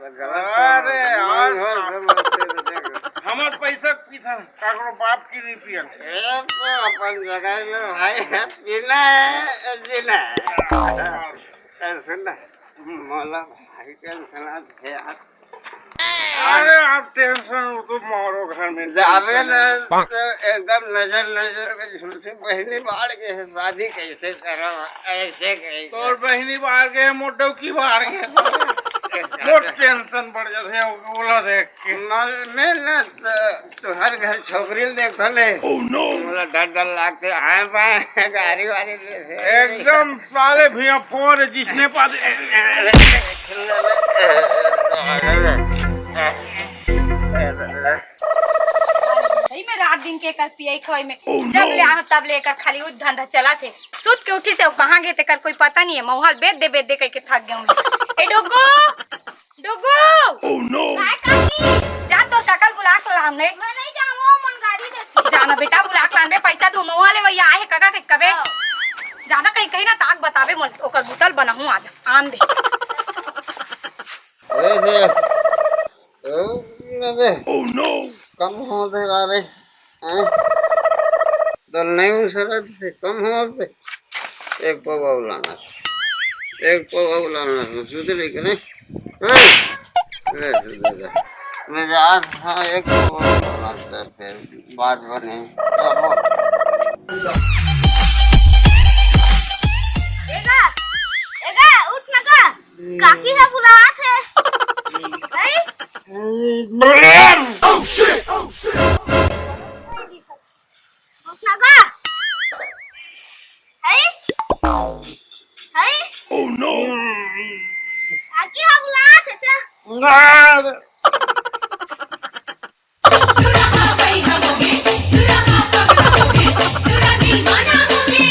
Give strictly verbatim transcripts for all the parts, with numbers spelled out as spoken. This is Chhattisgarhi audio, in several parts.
अरे, आज हमर पैसा पीथन, काकरो बाप की नहीं पियन। ए, तो अपन जगह में भाई है, पीना है, जीना है। ए, सुन ना, मोला भाई टेंशन आत हे यार। अरे, आप टेंशन तो मारो घर में जाबे ना, तो एकदम नजर नजर में झूठी बहिनी बाढ़ के है, शादी कैसे करब, ऐसे कैसे? तोर बहिनी बाढ़ के है, मोर डौकी बाढ़ के है। मोर टेंशन बढ़ जाथे, ओला देख के। मैं ना, तो तुहर घर छोकरी ल देखो ले। मोला डर डर लागथे, आए पाए गाड़ी वाड़ी ले। एकदम साले भैया फोन है, जिसने पास। सही में रात दिन के कर पियई खोई में, जब ले आहो तब ले एकर खाली उद धंधा चलत हे। सुत के उठी से वो कहाँ गे तेकर कोई पता नहीं है। मौहल बेद दे बेद दे कह के थक गया हूँ। ए डोगो, डोगो। Oh no! काय काकी? जा तोर काका ल बुला के लान बे। मैं नहीं जाऊँ, मन गाड़ी देती। जाना बेटा, बुला के लान बे, पैसा दू मौहल है, वही आए है काका के कबे। हाँ। जाना कहीं, कहीं ना ताक बताबे मोल, ओकर बुतल बनाहूँ आज, आन दे। वैसे, ओ, अरे, Oh no! कम हो दे रे। हैं? तो नहीं उन सरत से कम हो दे। एक पवा उलाना। एक पवा उलाना। सुधरे के नहीं? हैं? ले, सुधर जा। मैं जा, हाँ, एक पवा उलाना से फिर बात बने। एगा, एगा, उठ ना गा। काकी ह बुलात हे। नहीं? उठ ना गा। है? है? Oh no! काकी ह बुलात हे, चल।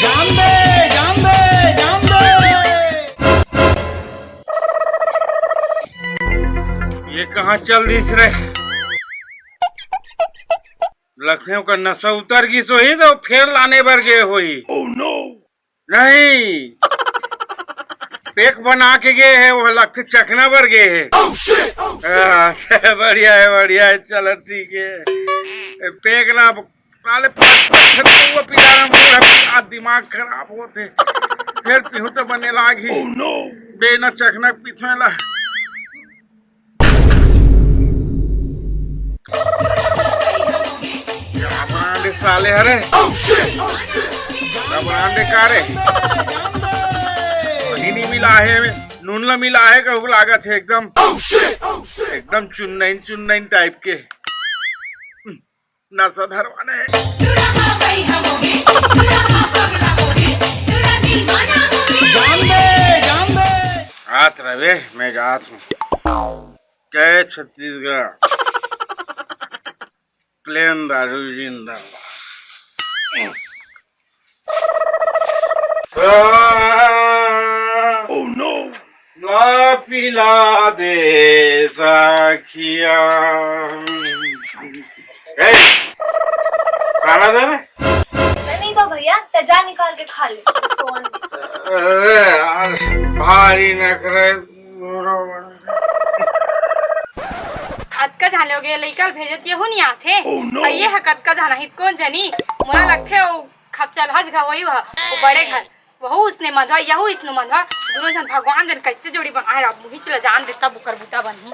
जान दे, जान दे, जान दे। ये कहाँ चल दिस रे? लगथे ओकर नशा उतर गिस होही तो फेर लाने बर गे होही। Oh no! नहीं, पेक बना के गे हे, वो लगथे चखना बर गे हे। Oh shit! Oh shit! हाँ, बढ़िया है, बढ़िया है, चलो ठीक है। पेक ना, साले पाँच पाँच ठन पौवा पिला रहा हूँ, पूरा दिमाग खराब होथे। फिर पीहूँ तो बने लाग ही। Oh no! बे ना चखना पीछे ला। क्या ब्रांड साले हरे? क्या ब्रांड का रे? पानी नहीं मिला है, नून ला मिला है, कहू लागत है एकदम। एकदम चुन्नैन चुन्नैन टाइप के। नशा धरवाना है। जान दे, जान दे। आत रहे, मैं जात हूँ। जय छत्तीसगढ़। प्लेन दारू जिंदाबाद। Oh no! ना पिला दे सखिया। ए, खाना दे रे। नहीं, नहीं बा भैया, ते जा निकाल के खा ले। सोन। अरे यार, भारी नखरे। अतका झन लोग ये लइका ल भेजत, येहू नहीं आथे। Oh no! ये ह कतका झन आही, कोन जनी? मोला लगथे वो खपचलहा जगह वही वह, वो बड़े घर। वहू उसने मंधवा, यहू इसने मंधवा, दोनों झन भगवान जन कैसे जोड़ी बनाए, अब मुही चला जान दे, तब ओकर बूता बनही।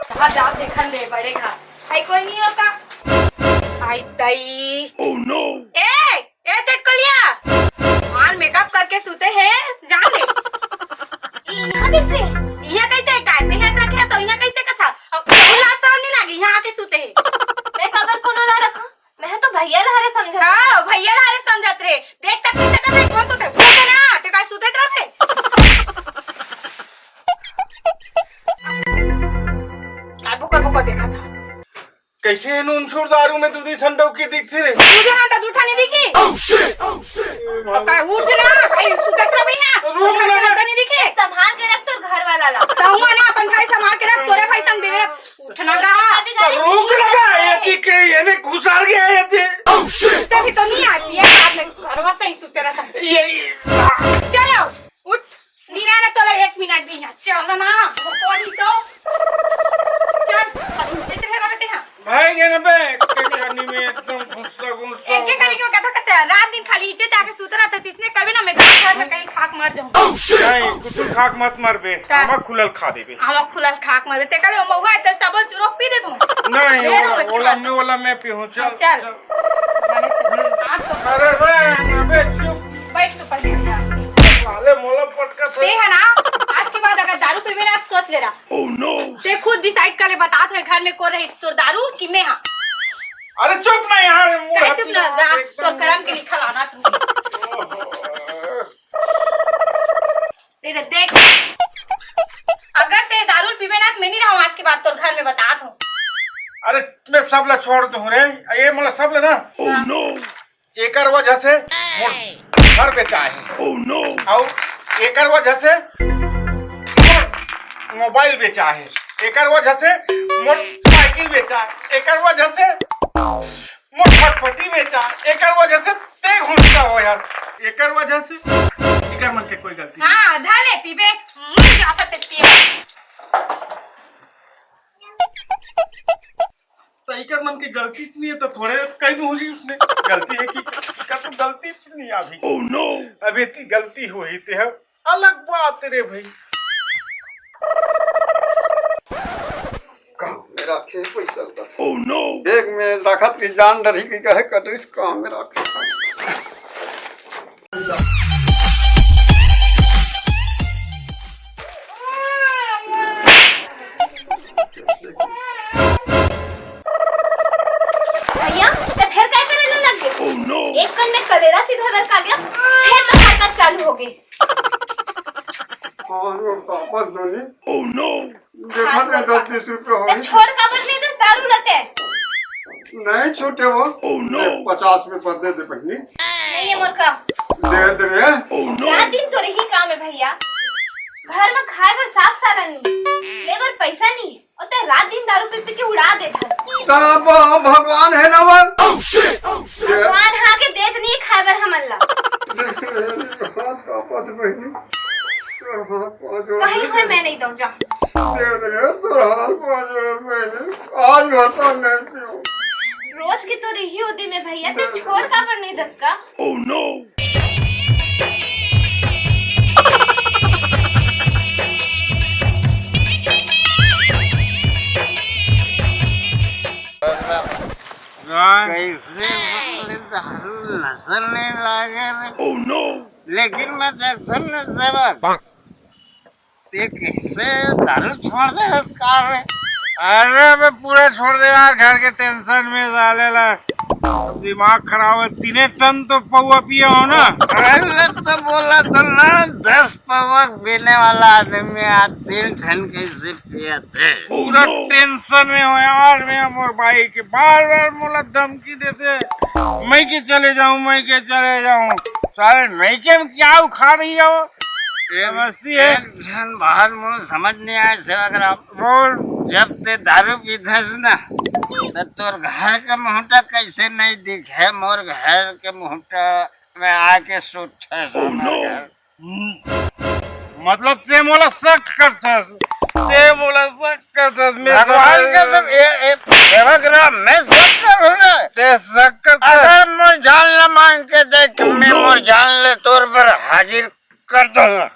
कहाँ जात देखन दे, बड़े घर। भाई कोई नहीं होता। आई तई। Oh no! ए, ए चटकलिया, मार मेकअप करके सूते हे, जान दे। इहाँ कैसे? इहाँ कैसे? काय पे हाथ रखे हे, तो इहाँ कैसे कथा? अब कोई लाज शरम नहीं लागे, इहाँ आके सूते हे। मैं कबर कोनो ला रखा? मैं तो भैया ला हरे समझत हाँ, भैया ला हरे समझत रे। देख तक कैसे कर रहे, कौन सोते? बोल ना, ते काय सोते रहे? आ बुकर बुकर देखा था। कैसे है नून छूर दारू में दूधी संडो की दिखती रे? तुझे ना तो जूठा नहीं दिखी? Oh shit! Oh shit! अब काय उठ ना, भाई सुते रहे भैया। रुक ना। नहीं दिखे? संभाल के रख तोर घर वाला ला। तो हुआ ना अपन भाई संभाल के रख, तोरे भाई संग बिगड़त। उठना का? अभी गाड़ी रुक लगा, ये थी के, ये ने घुसर गया ये थी। Oh shit! तभी तो नहीं आती है, बाद में घरवा सही सुते रहता। ये, ये, चलो, उठ। नहीं रहना तो एक मिनट भी यहाँ। चलो ना, वो कौन ही तो। मर जाऊं। नहीं, कुछ खाक मत मरबे। का? आमा खुलल खा देबे। आमा खुलल खाक मरबे। तेकर ले महुआ ते सबल चुरोक पी देत हूं। नहीं, ले लो, ओला, ओला मैं, ओला मैं पीहूं। चल, चल। चल। माने चल। हाथ तो अरे रे, अबे चुप। बैठ तो पहले यहाँ। साले मोला पटका से। ते है ना, आज के बाद अगर दारू पीबे ना, तो सोच ले रहा। ते खुद decide कर ले, बता तो घर में कौन रही, तोर दारू कि मैं? हाँ। अरे चुप ना यार, मुंह काहे हाथ चुप ना रहा? एकदम तोर करम के लिखल आना तू। ओहो। तेरे देख, अगर ते दारू पीबे ना, तो मैं नहीं रहूं आज के बाद तोर घर में, बता तो। अरे मैं सब ला छोड़ दूं रे, ये मोला सब ला ना। Oh no। एकर वजह से मोर घर बेचा हे। Oh no। अउ एकर वजह से मोर मोबाइल बेचा हे। एकर वजह से मोर साइकिल बेचा हे। एकर वजह से मोर फटफटी बेचा हे। एकर वजह से ते घुसका हो यार। एकर वजह से एकर मन के कोई गलती नहीं। हाँ, धर ले, पीबे। मुंह जाफत पिए। त इकर मन के गलती नहीं है, तो थोड़े कह दूं होही उसने। गलती है कि इकर तो गलती च नहीं अभी। Oh no। अभी ती गलती होही ते है, अलग बात रे भाई। कहाँ में रखे पैसा का? Oh no। बैग में रखत के जान डरही कि कहे कटरिस कहाँ में रखे। भैया, ते फेर काय करे ला लग गे? Oh no। एक कन में कलेरा सिधोए बर का गया, फेर तो हरकत चालू हो गई। हाँ, वो वापस दोनी। Oh no। देखत रहे, दस बीस रुपया हो ते गई। छोड़ काबर नहीं दस दारू लते? नहीं छूटे वो। Oh no। ले, पचास में पर दे दे बहिनी। नहीं है मोर करा। दे दे रे। Oh no। रात दिन तोरे ही काम है भैया, घर में खाए बर साग सालन नहीं, ले बर पैसा नहीं, और ते रात दिन दारू पी पी के उड़ा देत हस। सब भगवान है ना वन। भगवान हा के देत नहीं खाए बर हमन ला। हाथ वापस बहिनी। तोर हाथ पाँव जोड़ कहीं दे। होय मैं नहीं दऊं, जा। दे दे रे, तोर हाथ पाँव जोड़ बहिनी। आज भर तो नहीं पियो। रोज के तो रही उदी में भैया, ते छोड़ काबर नहीं दस का? Oh no। कैसे दारू नजर नहीं लागे रे। Oh no। लेकिन मैं देखथन न सेवक, ते कैसे दारू छोड़ दे का रे? अरे मैं पूरा छोड़ दे यार, घर के टेंशन में साले ला दिमाग खराब है। तीने टन तो पौवा पिए हो ना। अरे तो बोला तो ना, दस पौवा पीने वाला आदमी आज तीन टन कैसे पिए थे? पूरा टेंशन में हो यार, मैं मोर भाई के बार बार मोला धमकी देते, मैं के चले जाऊं, मैं के चले जाऊं। साले मैं के क्या उखाड़ रही हो? ये मस्ती है। एक झन बात मोर समझ नहीं आए सेवक राम। बोल। जब ते दारू पीथस ना, तो तोर घर के मुहटा कैसे नहीं दिखे? मोर घर के मुहटा में आके सुट है। Oh no। हम्म। मतलब ते मोला शक करथस, ते मोला शक करथस, मैं भगवान समझ के सब ए, ए, सेवक राम, मैं शक करूँ ना। ते शक करथस। अगर मोर जान ला मांग के देख, मैं मोर जान ले तोर पर हाजिर कर दूंगा।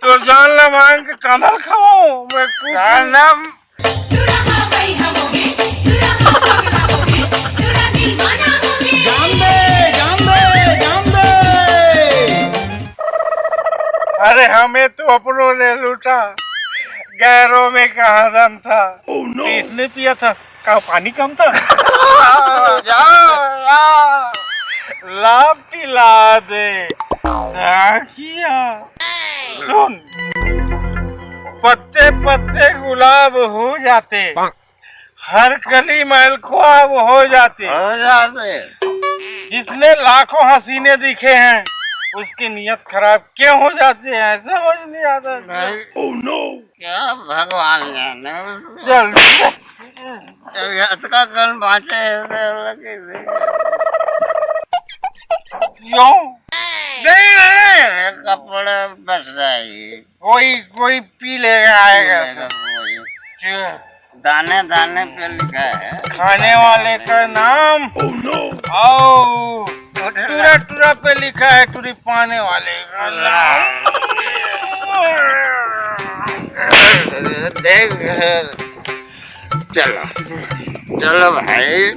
तोर जान ला मांग के कांदा ल खवाऊं, मैं कुछ कांदा टूरा हा बइहा होगे, टूरा हा पगला होगे, टूरा दीवाना होगे। जान दे, जान दे, जान दे। अरे हमें तो अपनों ने लूटा, गैरों में कहाँ दम था। Oh no। तो इसने पिया था, का पानी कम था? जाओ, जाओ। ला पिला दे साखिया। सुन, पत्ते पत्ते गुलाब हो जाते, हर कली महल ख्वाब हो जाते। हो जाते। जिसने लाखों हसीने दिखे हैं, उसकी नीयत खराब क्यों हो जाती है, समझ नहीं आता। नहीं। Oh no। क्या भगवान जाने। चल। अतका कन बाँचे हे, क्यों? नहीं, नहीं, कपड़ा बस जाएगी। कोई, कोई पी लेगा, आएगा। पी लेगा कोई। जो दाने दाने पे लिखा है। खाने वाले का नाम। Oh no। आओ। टूरा टूरा पे लिखा है टूरी पाने वाले। देख, चलो, चलो भाई,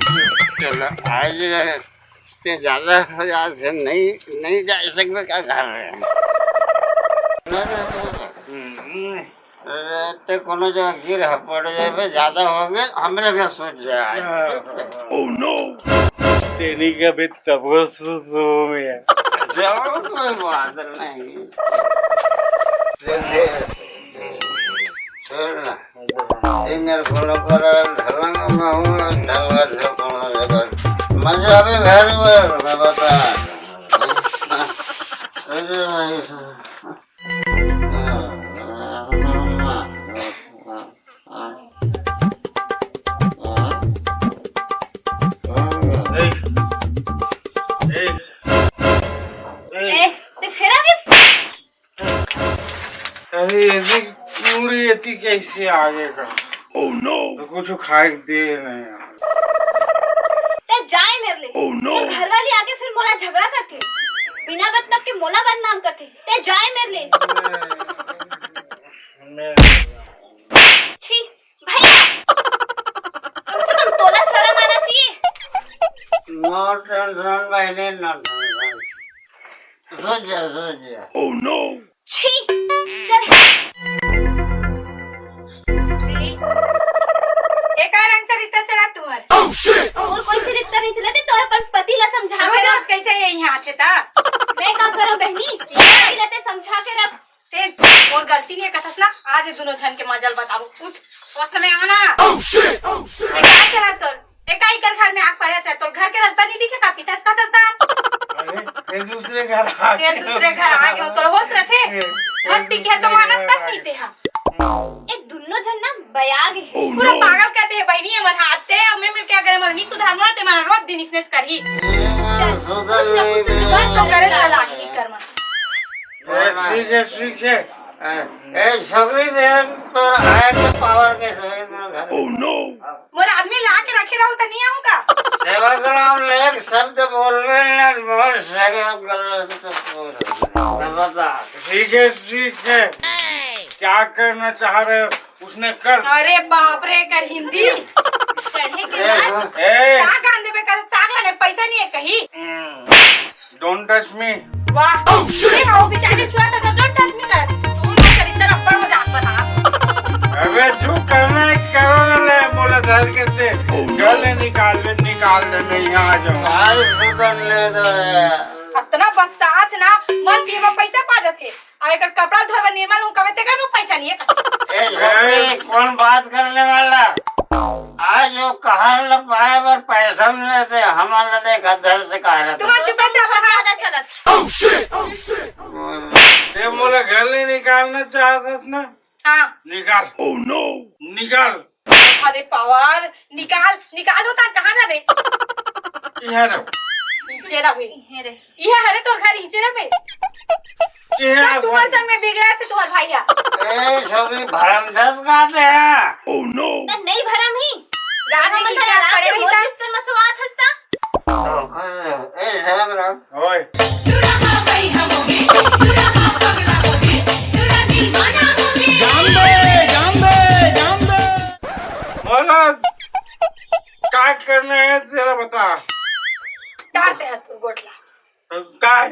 चलो, आज ते ज्यादा हो जात हे, नहीं, नहीं जा सकबे का घर में। ते कोनो जगह गिर ह, पड़ जाबे, ज्यादा हो गए, हमरे घर सोच जाए। Oh no! तेनी का भी तब सो में। चलो, कोई बात नहीं। छोड़ ना। ये मेरे को पर ढलंग में हूँ, ढलंग से कोनो जगह। मजा भी घर में, मैं बता। अरे भाई। ए, ते फेर आ गिस? अरे, ऐसे पूरी एती कैसे आगे का? Oh no! तो कुछ खाए के दे नहीं यार। ते जाए मेरे ले। Oh no! तो घर वाली आके फिर मोला झगड़ा करथे, बिना मतलब के मोला बदनाम करथे। ते जाए मेरे ले। मैं छी, भैया, कम से कम तोला शर्म आना चाहिए। No tension बहनी, no tension। सोच जा, सोच जा। Oh no! छी, चल। एकर रंग चरित्र चला तुहर। Oh shit! और कोई चरित्र नहीं चलत हे, तोर अपन पति ला समझा के रोज रख। रोज कैसे ये यहाँ आथे ता? मैं का करूँ बहनी? ये रहते समझा के रख। ते मोर गलती नहीं कथस ना, आज ये दोनों झन के मजल बताबो। उठ, सोच में आना। Oh shit! Oh shit! ये का चला तोर? ए, का इकर घर में आग पड़े थे? तोर घर के रास्ता नहीं दिखे का? पिता इसका रास्ता। अरे, ये दूसरे घर आ ये गए। दूसरे घर आ गए, तोर होश रखे। ये, ये मत पी के तो दूसरे मानस घर तक आ नहीं गए। ते हा। ए, दुन्नो झन ना बयाग हे। Oh पूरा no! पागल कहते हैं बहनी, हमर हाथ ते, अब मैं, मैं क्या करें, मैं नहीं सुधारना, ते मारा रोज दिन इसने करही। चल, सुधर कुछ ना कुछ तो नहीं जुगाड़ तो करे। वाला लागी कर मन। ए, ठीक है, ठीक है। ए, ए, छोकरी दे, तोर आए के पावर के सही में घर। Oh no! मोर आदमी ला के रखे रहू त नहीं आऊं का? सेवाग्राम ले एक शब्द बोलबे ना, मोर सगा गलत तो बोल। मैं बता। ठीक है, ठीक है। क्या करना चाह रहे हो? उसने कर। अरे बाप रे, कर हिंदी। चढ़े के ए, बाद हाँ। ए। साग आन देबे कर, साग लाने पैसा नहीं है कहीं। हम्म। Don't touch me। वाह। Oh, shit। ए, हो बेचारे छुआ था, तो don't touch me कर। तू ना कर, इतना अब्बड़ मजाक बता। अबे, जो करना है, करो ना ले, मोला धर के ते। Oh, no। गले निकाल ले, निकाल ले, नहीं, यहाँ आ जाओ। भाई, सुधर ले दो यार। इतना बस्तात ना, मर पिए में पैसा पा जाते। अउ एकर कपड़ा धोए बर निर्मल हूँ, कबे तेकर नु पैसा नहीं है। ए, छोकरी, कौन बात करने वाला? आज वो कहर ल पाए बर पैसा नहीं देते, हमारा देख घर से कह रहे थे। तुम्हारा चुप रह जा, बहुत ज्यादा चलत। Oh, shit! Oh, shit! ते मोला घर ले निकालना चाहत हस ना? हाँ। निकाल। Oh, no! निकाल। अरे पवार, निकाल, निकाल दो ता, कहाँ जाबे? इहे रहो। नीचे रहो। इहे रहे। इहे हरे तोर घर, नीचे रहो बे। इहे सब रहो। तुम्हारे संग में बिगड़ा थे तुम्हार भाई हा। ए, छोकरी भरम दस गाते हैं। Oh, no! त नहीं भरम ही। रात में हम नीचे तो रात पड़े के रही मोर था। बिस्तर में सोवात हस्ता। ए, समझ रहा। ओए। दुल्हा भाई हम होगे, दुल्हा पगला होगे, दुल्हा दीवाना होगे। जान दे, जान दे, जान दे। बोला, का करना है तेरा बता। डालते हैं तू गोटला। का है?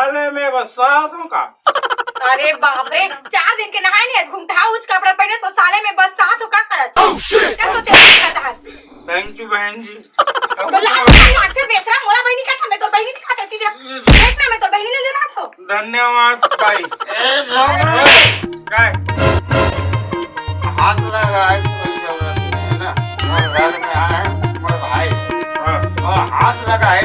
अरे मैं बरसात हूँ का? अरे बाप रे, चार दिन के नहाए नहीं, आज घुंघटा उच कपड़ा पहने, सो साले में बरसात हो का करत? Oh, shit! चल तो तेरे घर धान। Thank you बहन जी। तो लाज नहीं लागते बेसरा, मोला बहनी का था, मैं तो बहनी का था, तुझे देख ना, मैं तो बहनी नजर आत हो। धन्यवाद भाई। ए, छोकरा। काय? हाथ लगा है, कोई जरूरत नहीं है ना। मोर घर में आए, मोर भाई। हाँ। और हाथ लगा है,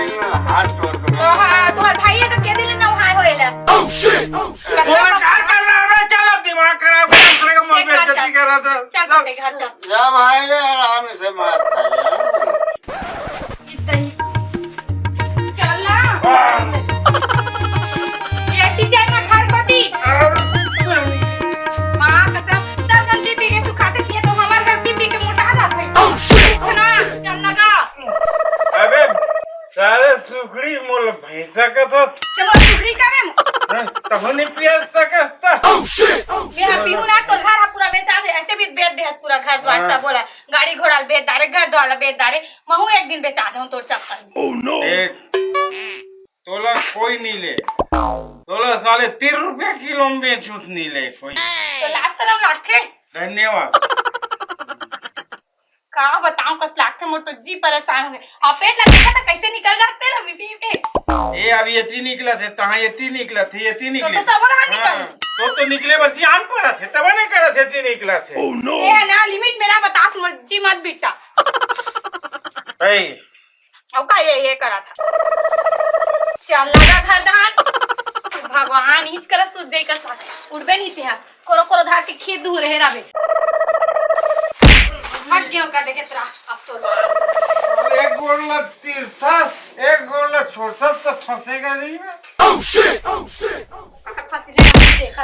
हाथ जोड़ के। तो हाँ, तुम्हार भाई है तो के दिन ना वहाँ होएला। Oh, shit! Oh, shit! वो क्या कर रहा है? चल, अब दिमाग खराब कर, दूसरे का मोर पे बेइज्जती कर रहा था। चल, चल, चल। चल, चल, चल। जा भाई, आराम से मार खाइए। चल ना। ये ऐसी चल ना घर पति। माँ कसम, सब जन पी पी के सुखाते किए तो हमार घर पी पी के मोटा जात है। Oh, shit! इतना चल ना का। अबे, साले सुखड़ी मोर पूरा घर द्वार हाँ। सब बोला, गाड़ी घोड़ा बेच डारे, घर द्वार बेच डारे, महू एक दिन बेचा दे तोर चक्कर में। देख, तोला कोई नहीं ले, तोला साले तीन रुपया किलो में बेचूस नहीं ले कोई। तो लाज शरम लागथे? धन्यवाद। का बताऊं, कस लागथे, मोर तो जी परेशान हो गए। और पेट ला देखा था कैसे निकल जाते ना बीबी में। ए, अब ये ती निकला थे, तहाँ ये ती निकला थे, ये ती तो, निकले। तो सब रहा निकल। हाँ, तो, तो निकले बर जान पड़ा थे, तब नहीं करा थे, ती निकला थे। ए ना, लिमिट मेरा बता, मोर जी मत बिट्टा। ए, अब का ये, ये करा था। चल लगा घर धान। भगवान हिच करस तू जई का साथ। उड़बे नहीं ते हा। कोरो कोरो धार के खेत दूर रहे राबे। हट गयो का देखे तरा। अब तो एक गोड़ ला तीरथस, एक गोड़ ला छोड़थस तो फंसेगा नहीं मैं। फंसी नहीं देखा।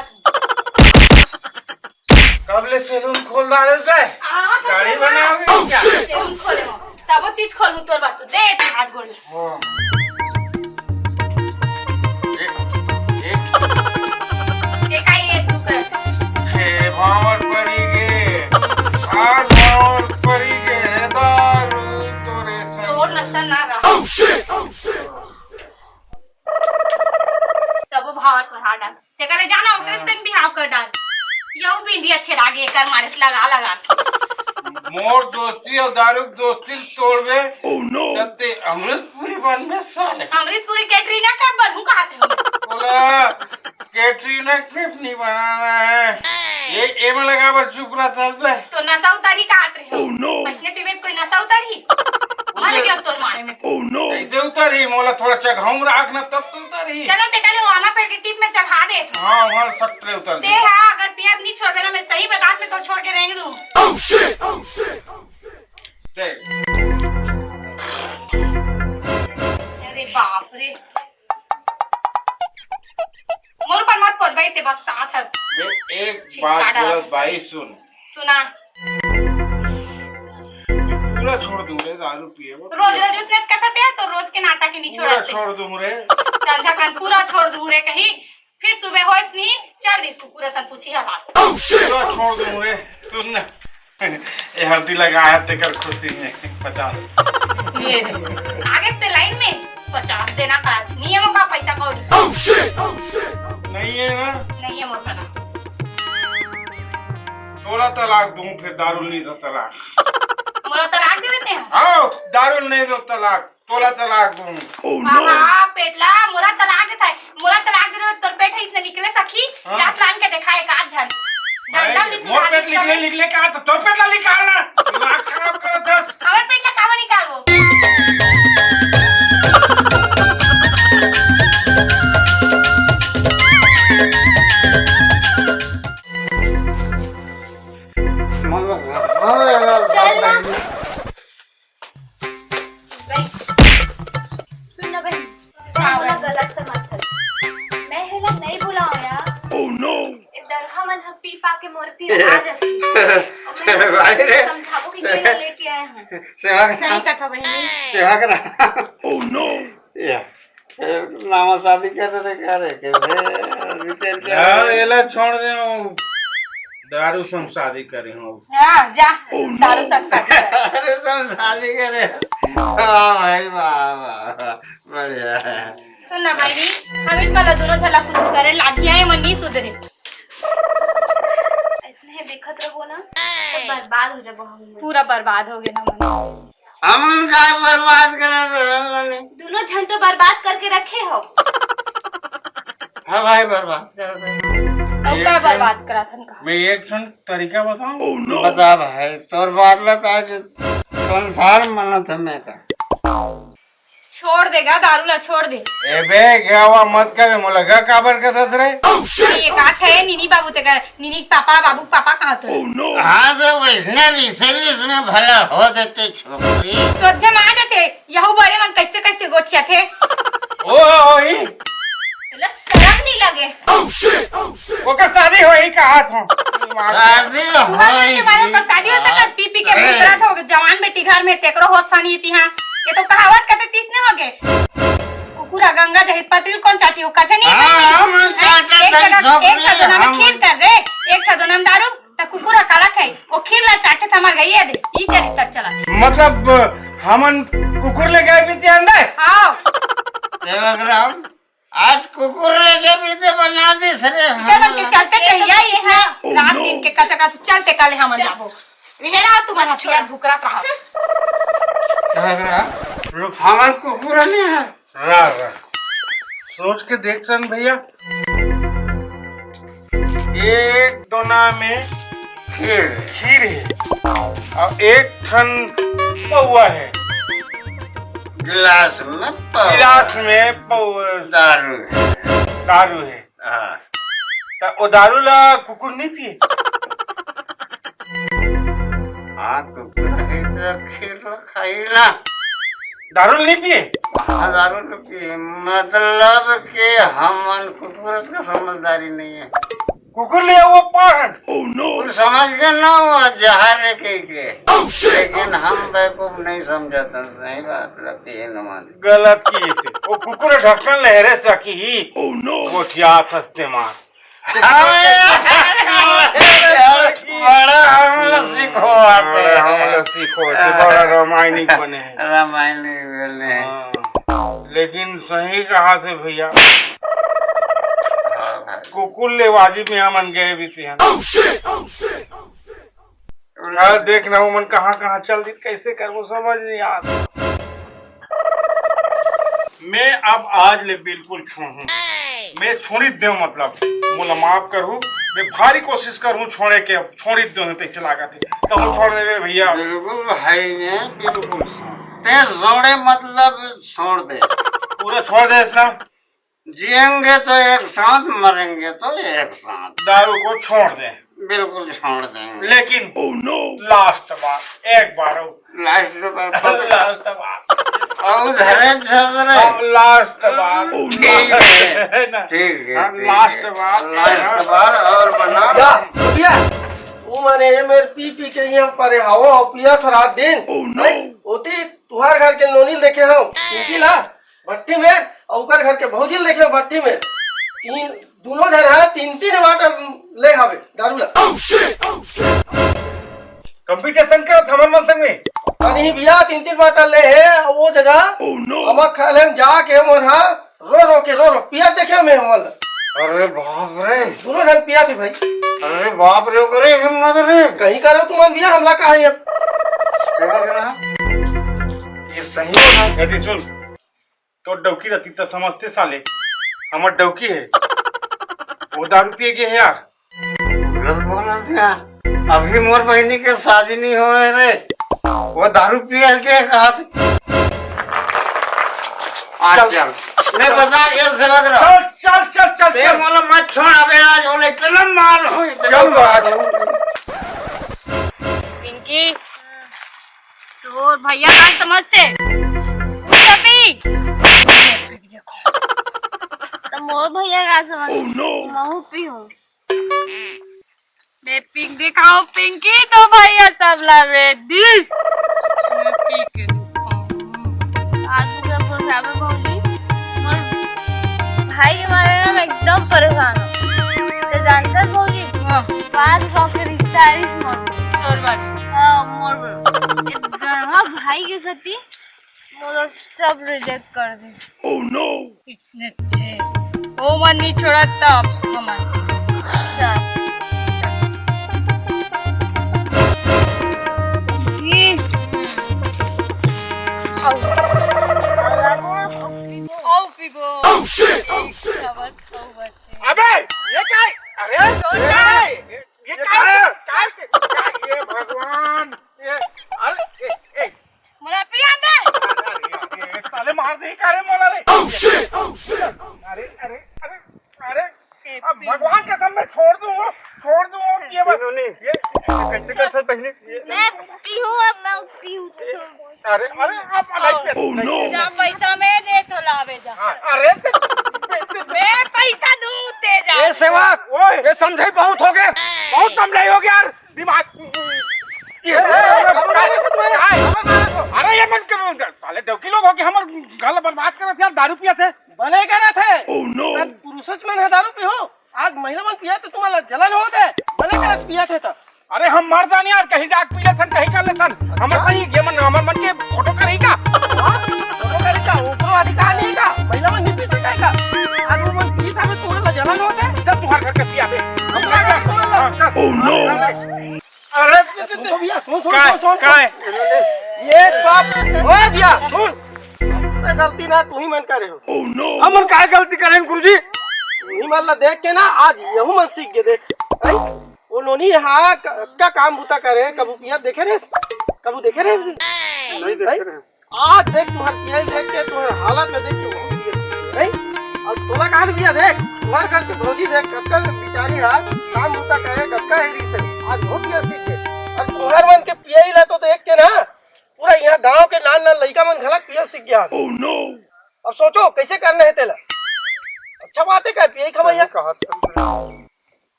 कब ले सैलून खोल डारे बे? आ, तो दाढ़ी तो बनाओगे ना। क्या? सैलून खोले हो। सबो चीज खोलूं तोर बात तो। दे तू हाथ गोड़। हाँ। एक, एक। एक आई एक दू कर। छे भावर परी गे। आठ भावर परी गे। दारू तोरे संग। तोर नशा ना रहा। सबो भावर पर हाथ डाल। तेकरे जाना ओकरे हाँ। संग बिहाव कर डाल। यहू बिंदिया छेदा गे एकर मारे से लगा लगा। मोर दोस्ती और दारू के दोस्ती तोड़बे। Oh no। तब ते अमरीश पुरी बनबे साले। अमरीश पुरी कैटरीना कैफ बनहूं कहत हूं। बोला कैटरीना कैफ नहीं बनाना है। ये एमे लगा बस चुप रहता है बे। तो नशा उतारी कहत रहे हो। Oh no। ऐसने पीबे तो कोई नशा उतारी? मर गया तोर मारे में। Oh no। ऐसे उतारी, मोला थोड़ा चघाऊं राख ना, तब तो उतारी। चलो ते कल वो आमा पेड़ के टीप में चघा दे। हाँ, वहाँ सट ले उतर ते दे। हाँ, अगर पियब नहीं छोड़बे ना, मैं सही बतात में तो छोड़ के रेंग दूं। Oh shit, oh shit, oh shit। देख। अरे बाप रे। मोर पर मत पहुंच भाई, ते बस साथ हस। मैं एक छिक्का बात डाला। बोलत भाई, सुन। सुना। पूरा छोड़ दूं रे दारू पिए वो। रोज रोज उसने करते हैं तो रोज के नाटक ही नहीं पूरा छोड़ाते। छोड़ दूं रे। संझा कन पूरा छोड़ दूं रे कहीं, फिर सुबह होइस नहीं, चल दिस कुकुर असन पूछी हला। पूरा छोड़ दूं रे। सुन ना। ए हल्दी लगा है तेकर खुशी में पचास। ये आगे से लाइन में पचास देना का नियम का पैसा कौड़ी। नहीं है ना? नहीं है मोर करा। तोला तलाक दूं फिर दारू नहीं दो तलाक। मोला तलाक दे देते हैं? हाँ, दारू नहीं दो तलाक। तोला तलाक दूं। आहा, पेटला, मोला तलाक देता है। मोला तलाक देने में तोर पेट है, इसने निकले सखी। हाँ। जात लान के देखा एक आध झन। भाई, डंडा भी मोर सुना पेट दे निकले, तोरे। निकले का तो तोर पेट ला निकालना। दिमाग खराब कर दस। हमर पेट ला काबर निकालबो? चल ना। सुन ना बहन, हाँ, मोला बहन। गलत समझ हस। मैं हेला नहीं बुलाओ यार। Oh no! ए दरहा मन ह पी पा के मोर तीर आ जाथे। और मैं भाई रे। समझाबो कि केला लेके आए हैं। सेवा करा। सही कथा बहनी। सेवा करा। Oh no! या। ए, नामा शादी कर रहे का रे, कैसे? अभी तेरे क्या यार, एला छोड़ दे, वो दारू संग शादी करे हो। हाँ, जा, दारू संग शादी कर। दारू संग शादी करे। वाह भाई, वाह, वाह, वाह, बढ़िया है। सुन ना भाई, हम इतना ला दोनों झला कुछ करे लाग गया है, मन नहीं सुधरे। ऐसने है, देखत रहो ना, तो बर्बाद हो जाबो हम। पूरा बर्बाद हो गए ना मन। हमन का बर्बाद करे रहल बानी? दोनों झन तो बर्बाद करके रखे हो। हाँ भाई, बर्बाद कर दे। अब का बर्बाद करा थन का? मैं एक ठन तरीका बताऊं? बता भाई, तोर बात बता कि कौन सार मनत हमें का। छोड़ देगा, दारू ला छोड़ दे। एबे, गवा मत करे, मोला गा काबर कथस रे? अरे, ये का थे, नीनी बाबू ते का, नीनी पापा, बाबू पापा कहाँ थे? हाँ, तो वैसने रिसरिस में भला हो देते छोकरी। सोझे मा जाथे, यहू बड़े मन कैसे कैसे गोठियाथे। ओ, ओ, ई। तेला शरम नहीं लगे। ओकर शादी होही कहा था। शादी तुम्हारे होही के बारे में जी। शादी हो सकत, पी पी के ए। भुतरत हो, जवान बेटी घर में तेकरो होश सानी तिहा। ये तो कहावत कथे तीसने हो गए। कुकुरा गंगा जहित पतरी कौन चाटी हो, कथे नहीं हाँ, कथे? हम हैं? चाटा एक तन जगह, छोकरी एक ठा दोना में हम खीर कर रे, एक ठा दोना में दारू। त कुकुर ह काला खाही? ओ खीर ला चाटे त हमर गइया दे, ई चरित्र चलत हे। मतलब, हमन कुकुर ले गए बीती अंडे? हाँ। सेवक राम, आज कुकुर ले गए बीती बना दिस रे। इधर मन के चलते कहिया ये है, रात दिन के कचा कच चलते काले हमन जाबो। ये रहा तुम्हारा पिया भुकरा कहा। सेवक राम, हमन कुकुर नहीं है। रा, रा। सोच के देख रन भैया, एक दोना में खीर। खीर है और एक ठन पौवा है। गिलास में पौवा। गिलास में पौवा। दारू है। दारू है। हाँ। त ओ दारू ला कुकुर नहीं पिए? हाँ, कुकुर है तो खीर ला खाई ना। दारू नहीं पिए? हाँ, दारू नहीं पिए। मतलब कि हमन कुकुर का समझदारी नहीं है। कुकुर ले वो पाहन। कुकुर समझ के ना वो जहर है कह के। लेकिन हम बेवकूफ नहीं समझते, सही बात लगती है नमान। गलत की से। वो कुकुर ढक्कन लहरे सकी ही। गोठिया थस्ते मार। बड़ा हमला सीखो आते हैं। हमला सीखो, बड़ा रामायणिक बने हैं। रामायणिक बने हैं। हाँ। लेकिन सही कहा से भैया, कुकुर ले वाजिब में हमन गए भी थे। यार, देख ना, ओमन कहाँ कहाँ चल दी, कैसे करबो, समझ नहीं आता। मैं अब आज ले बिल्कुल छोड़हूँ। मैं छोड़ी देव, मतलब, मोला माफ करहू। मैं भारी कोशिश करहूँ छोड़े के, अब छोड़ी देव, तैसे लागत है। तो हम छोड़ देवे भैया। बिल्कुल भाई, मैं बिल्कुल छोड़। ते छोड़े मतलब छोड़ दे। पूरा छोड़ दे इसना। जिएंगे तो एक साथ, मरेंगे तो एक साथ। दारू को छोड़ दे। बिल्कुल छोड़ देंगे। लेकिन लास्ट बार, एक बार और। लास्ट बार। लास्ट बार। और धरे झगड़े। अब लास्ट बार। ठीक है। है ना? ठीक है, हाँ, ठीक लास्ट है। बार। लास्ट बार और बना। या, भैया, वो माने ये मेरे पी पी के यहाँ परे हवो, पिया था रात दिन। नहीं, होती तुहार घर के नोनी ल देखे हो, पिंकी ला, भट्टी में, और ओकर घर के भौजी ल देखे हो, भट्टी में। तीन, दोनों झन हा तीन, तीन बाटल ले हवे दारू ला। कंपटीशन करत हमन मन संग में। अरे भैया, तीन, तीन बाटल ले हे, वो जगह हम खा लेम जाके, मोर हा रो रो के, रो रो पिया देखे में हमन ला। अरे बाप रे। दोनों झन पिया थे भाई। अरे बाप रे, ओकरे हिम्मत रे। कहीं करो तुमन भैया, हमला कहा है अब। समझ रहा? ये सही बात। यदि सुन, तो डौकी रहती त समझते साले, हमर डौकी है, वो दारू पिए गए है यार। गलत बोला यार, अभी मोर बहिनी के शादी नहीं होए रे, वो दारू पिए के कहा थे। आज चल। चल, मैं बता ये सेवा करा। चल, चल, चल, चल, ते चल। मोला मत छोड़, अबे आज होले इतना मार हो, इतना चल, मार आज। हो। पिंकी, तोर भैया का समझते? पूछ अभी। तो मोर भैया का समझते? महू पीहूँ। मैं पिंक दिखाऊं, पिंकी तो भैया तबला में दिस। मैं पी के दिखाऊं। आज तो जब बोल रहा है भौजी, मोर भाई के मारे ना मैं एकदम परेशान हूँ। तो जानता है भौजी, हाँ। पाँच सौ के रिश्ता है इस मोर। चोर बात। हाँ, मोर। एक गणवा भाई के साथी मोला सब रिजेक्ट कर दे। Oh no! इसने छे। ओ मन नहीं छोड़ा तब हमन। जा। ई। आओ। आओ पीबो। Oh shit! Oh shit! अबे, ये क्या है? अरे, छोड़ ये दे। क्या है? ये क्या है? क्या है? क्या है? ये भगवान, ये, अरे, ए, ए, मोला पिया दे। अरे, अरे, साले मार दे, का रे मोला रे? Oh shit! Oh shit! अरे, अरे, अरे, अरे, अब भगवान कसम मैं छोड़ दूँ, छोड़ दूँ, ये मत, इन्होंने ये कैसे कर सकते हैं? ये मैं पीहूँ, अब मैं पीहूँ। अरे, अरे, आप अलग से, oh no! जा पैसा मैं दे तो लावे जा। हाँ, अरे, तो पैसे मैं पैसा दूँ, ते जा। ए सेवक, ओए। ये समझे बहुत हो गए। बहुत समझाई हो गया यार। दिमाग। ये ए, ए, ए, अरे, अरे, अरे, अरे, अरे, ये मन के मन, साले डौकी लोग हो के हमर घर बर्बाद करत यार, दारू पियत हे। बने करत हे। Oh no! तब पुरुषच मन हे दारू पीहू, आज महिला मन पियत हे, तुम्हारा जलन होत हे, बने करत पियत हे त। अरे हम मर जान यार, कहीं जाके पी लेथन, कहीं कर लेथन। हमर सही ये मन, हमर मन के फोटो का नहीं का? फोटो का नहीं का? ऊपर वाली का नहीं का? महिला मन नहीं पी सकाय का? आज वो मन पी साबे तू ला जलन होथे? चल तुम्हारे घर के पिया दे। हम क्या कर? हाँ, चल। Oh no! अरे तो भैया सुन, सुन, काय, सुन, सुन, सुन। काय? ये सब, ओए भैया सुन, सबसे गलती ना तू ही मन करे हो। Oh no! हमन काय गलती करेन गुरुजी? तू ही मन ला देख के ना आज यहू मन सीख गे देख। हैं? वो नोनी हा क-, का काम बुता करे, कभू पिया देखे रहे? कभू देखे रहे? नहीं देखे रहे। आज देख तुम्हार पियाई देख के, तुम्हार हालत में देख के वो पिए, नहीं? अब तोला कहा भैया देख, तुम्हार घर के भौजी देख, कतका बेचारी हा काम बुता करे, कतका हेरी से। आज वो पिया सीख गे। अब तुम्हार मन के पियाई ला तो देख के ना, पूरा यहाँ गांव के नान नान लइका मन घलक पियल सीख गया। Oh no! अब सोचो कैसे करना है तेला। अच्छा बात है का पियाई खवाइया? सही कहा तुमने।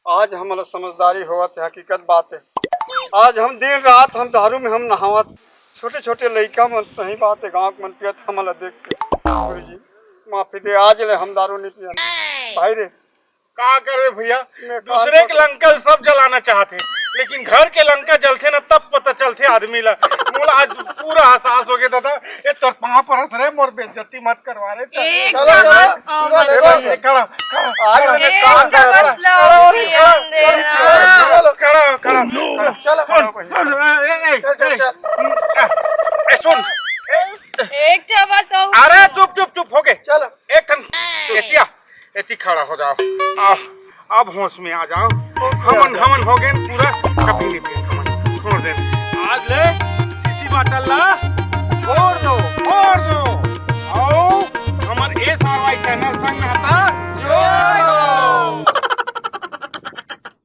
आज हमला समझदारी होवत है, हकीकत बात है। आज हम दिन रात हम दारू में हम नहावत, छोटे छोटे लइका मन, सही बात है, गांव के मन पियत हमला देख के। गुरुजी माफी दे, आज ले हम दारू नहीं पियन भाई रे। का करे भैया, मैं दूसरे के लंका सब जलाना चाहते, लेकिन घर के लंका जलथे ना तब पता चलथे आदमी ला। मोला आज पूरा एहसास हो गया दादा, ये तोर पाँव परत रे, मोर बेइज्जती मत करवा रे। एक चलो, चलो, चम्मच पूरा और ले लो। खड़ा, खड़ा, आज खड़ा, मैंने एक खड़ा, चम्मच खड़ा, लाओ खड़ा, पियन दे खड़ा, ना। खड़ा, खड़ा, खड़ा, खड़ा। चलो। सुन, सुन, ए, ए, ए, चल, चल, ए, चल। ए, सुन। एक चम्मच और अरे चुप, चुप, चुप, हो गए। चलो। एक ठन एतिया, एती खड़ा हो जाओ। आ, अब होश में आ जाओ। हमन, हमन हो गए पूरा, कभी नहीं पिए हमन। छोड़ दे। आज ले, सीसी बाटल ला,